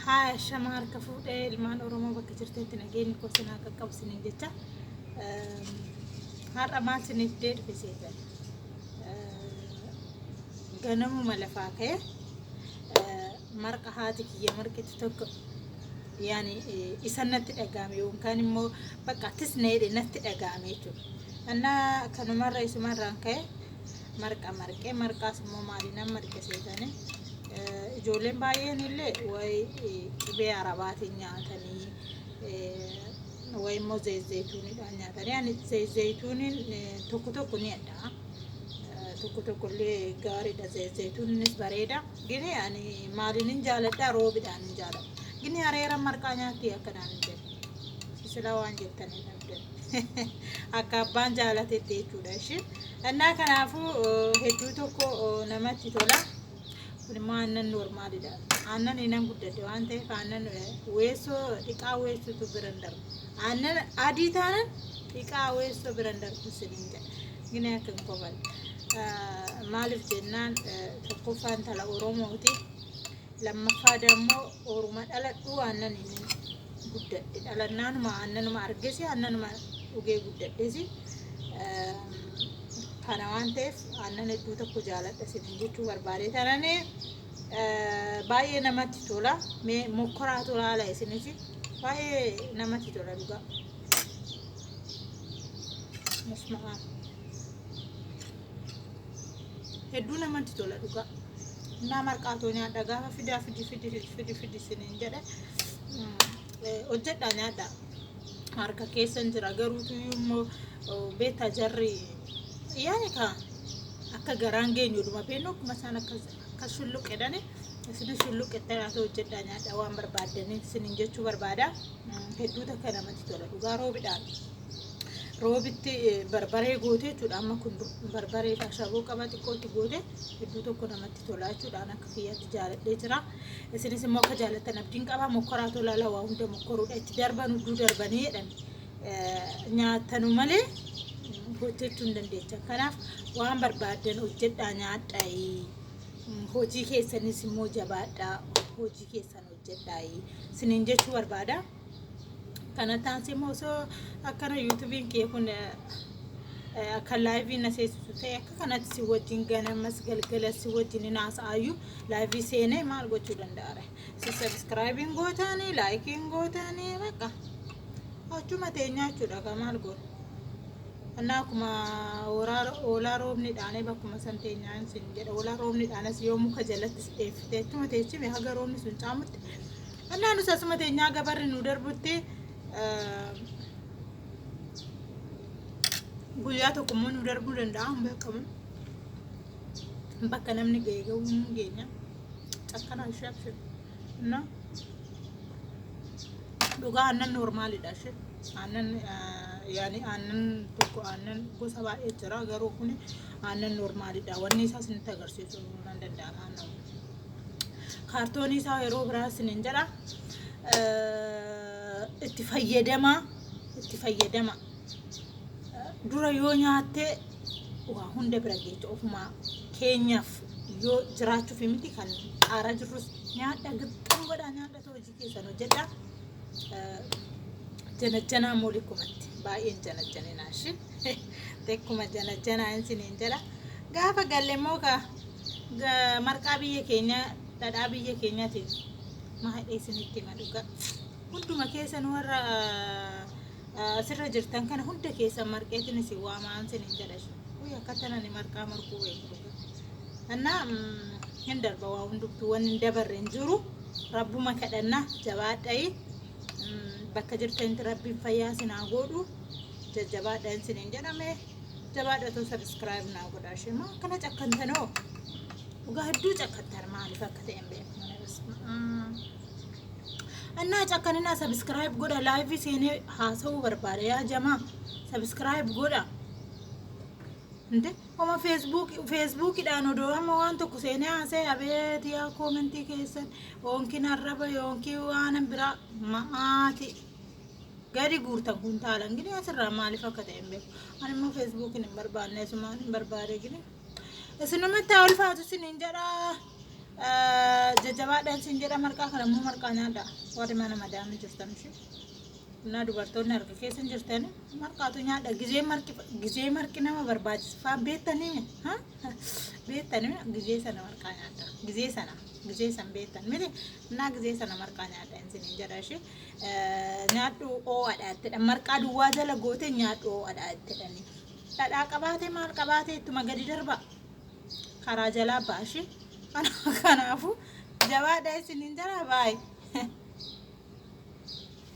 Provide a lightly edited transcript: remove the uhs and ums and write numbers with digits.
Haaya shama harka fuudhee ilmaan Oromoo bakka jirtanitti nageenyi koo sinaa qaqqabu siniin jecha. Har'a maal siniif fidee dhufe seetan? Ganamuma lafaa ka'e marqa haati kiyya marqitu tokko yaani isa natti dhaga'ame yookaan immoo bakka tisna jedhe natti dhaga'ame jechuudha. Annaa kanumarra isumarraan ka'e marqa marqee marqaas immoo maaliinan marqe seetanii? Ijoolleen baay'een illee wayi qibee arabaatiin nyaatanii wayi immoo zayituuniidhaan nyaatanii. Ani zayituuniin tokko tokko ni adda. Tokko tokko illee gaariidha, zayituuniinis bareeda. Gini ani maaliin hin jaaladha, roobidhaan hin jaaladha. Gini areera marqaa nyaatti akkanaan hin jedhu. Silaa waan jettan hin dhabdan. Akka abbaan jaalatetti jechuudha ishee. Innaa kanaafuu hedduu tokko namatti tola. Kun immoo aannan noormaalidha. Aannan hinan guddadhe waan ta'eef aannan weessoo dhiqaa weessuutu bira hin darbu. Aannan adii taanan dhiqaa weessoo bira hin darbu isiniin jedha. Gini akka hin kofal. Maaliif jennaan, tokkoffaa intala Oromooti. Lammaffaa dammoo oruma dhaladhu aannan hin guddadhe. Dhalannaanuma aannanuma argesi aannanuma dhugee guddadhesi. Kana waan ta'eef aannan hedduu tokko jaaladha isiniin jechuu barbaade. Tananii baay'ee namatti tola. Mee mokkoraa tolaala isinis baay'ee namatti tola dhugaa. Musma'aa. Hedduu namatti tola dhugaa. Innaa marqaa too nyaadha gaafa fidaa fidi fidi fidi fidi isiniin jedhe hojjedhaa nyaadha. Harka keessan jira garuu tuyyuu immoo beektaa jarri yaani ka akka garaan geenyu dhuma beeknu akkuma isaan akka shulluqedhani isinis shulluqettanii haa ta'u hojjedhaa nyaadha waan barbaaddaniin isiniin jechuu barbaada. Hedduu takka namatti tola dhugaa roobidhaan. Roobitti barbaree goote jechuudha. Amma kun barbaree fi ashaboo qaba xiqqootti goote hedduu tokko namatti tola jechuudha. An akka kiyyaatti jaaladhee jira. Isinis immoo akka jaalattan abdiin qaba. Mokkoraa tolaa waa hunda mokkoruudha. Itti darban hudduu darbanii jedhan nyaattanu malee hojjechuu hin dandeechan. Kanaaf waan barbaaddan hojjedhaa nyaadhaa. Hojii keessanis immoo jabaadhaa. Hojii keessan hojjedhaa. Isiniin jechuu barbaada. Kana taansi immoo osoo akkana yuutuubiin kee kun akka laayivii na seesisu ta'e akka kanatti si wajjin ganamas galgala si wajjin hin haasa'aayyuu laayivii seenee maal gochuu danda'a? Si sabiskiraayibiin gootaanii laayikiin gootanii bakka achuma teenyaa jechuudha ka maal goona. Annaa akkuma hoolaa roobni dhaanee bakkuma san teenyaan sin jedha. Hoolaa roobni dhaanes yoo muka jalatti si dheeffite achuma teechime haga roobni sun caamutti. Annaa nus asuma teenyaa gabarri nu darbutti guyyaa tokko immoo nu darbuu danda'a hin beekamu. Bakka namni ga'e ga'uu hin geenya. Cakkanaa ishee abshir. Innaa dhugaa aannan noormaalidha ishee. Aannan yaani aannan tokko aannan gosa baay'ee jira garuu kun aannan noormaalidha. Wanni isaa isinitti agarsiisuu nan danda'a aannan. Kaartoonii isaa yeroo biraa isiniin jedha. Itti fayyadamaa itti fayyadama. Dura yoo nyaattee waa hunda bira geecha ofumaa keenyaaf yoo jiraachuuf miti kan xaaraa jirrus nyaadha gixxam godhaa nyaadha hojii keessan hojjedha. Janajjanaa moolikumatti baay'een janajjaninaa ishee tekkuma janajjanaa isiniin jedha. Gaafa galle immoo ka marqaa biyya keenyaa dhadhaa biyya keenyaatiin maadhee isinitti hima dhugaa. Hunduma keessan warra asirra jirtan kana hunda keessan marqeetiin isin waamaan isiniin jedha. Uy akka tanani marqaa marquu beeku dhugaa. Annaa hin darba waa hundumtuu wanni hin dabarre hin jiru. Rabbuma kadhanna jabaadhayi. Bakka jirtanitti rabbiin fayyaa isin haa godhu. Jajjabaadha isiniin jedhame. Jabaadha too sabiskiraayib naa godhaa ishee maa akkana cakkantanoo. Dhugaa hedduu cakkantan maaliif akka ta'e hin beeku malee bas. Annaa cakkaninaa sabiskiraayib godha laayivii seenee haasa'uu barbaada yaa jamaa sabiskiraayib godha. Inte homa feesbuukidhaan odoo amma waan tokko seenee haasa'e abeet yaa koomentii keessan yookiin arraba yookiin waan biraa ma'aati. Gadi guurtan kuntaalan gini asirraa maaliif akka ta'e hin beeku. Ani immoo feesbuukiin hin barbaanne asumaan hin barbaade gini. Isinumatti haa ulfaatu isiniin jedha. Jajjabaadhaan sin jedha. Marqaa kana immoo marqaa nyaadha, warri mana madaamii jirtan ishee. Innaa dubartoonni harka keessa jirtan marqaatu nyaadha. Gizee marqi, gizee marqi nama barbaachisa beektanii, beektanii, gizee sana marqaa nyaadha. Gizee sana, gizee san beektan miti? Innaa gizee sana marqaa nyaadha isiniin jedha ishee. Nyaadhu, oo'adha ittidha. Marqaa duwwaa jala gootee nyaadhu, oo'adha ittidhani. Dhadhaa qabaatee, maal qabaatee, ittuma gadi darba. Karaa jalaa baashee. Kanaafuu jabaadha isiniin jedha, baay'ee.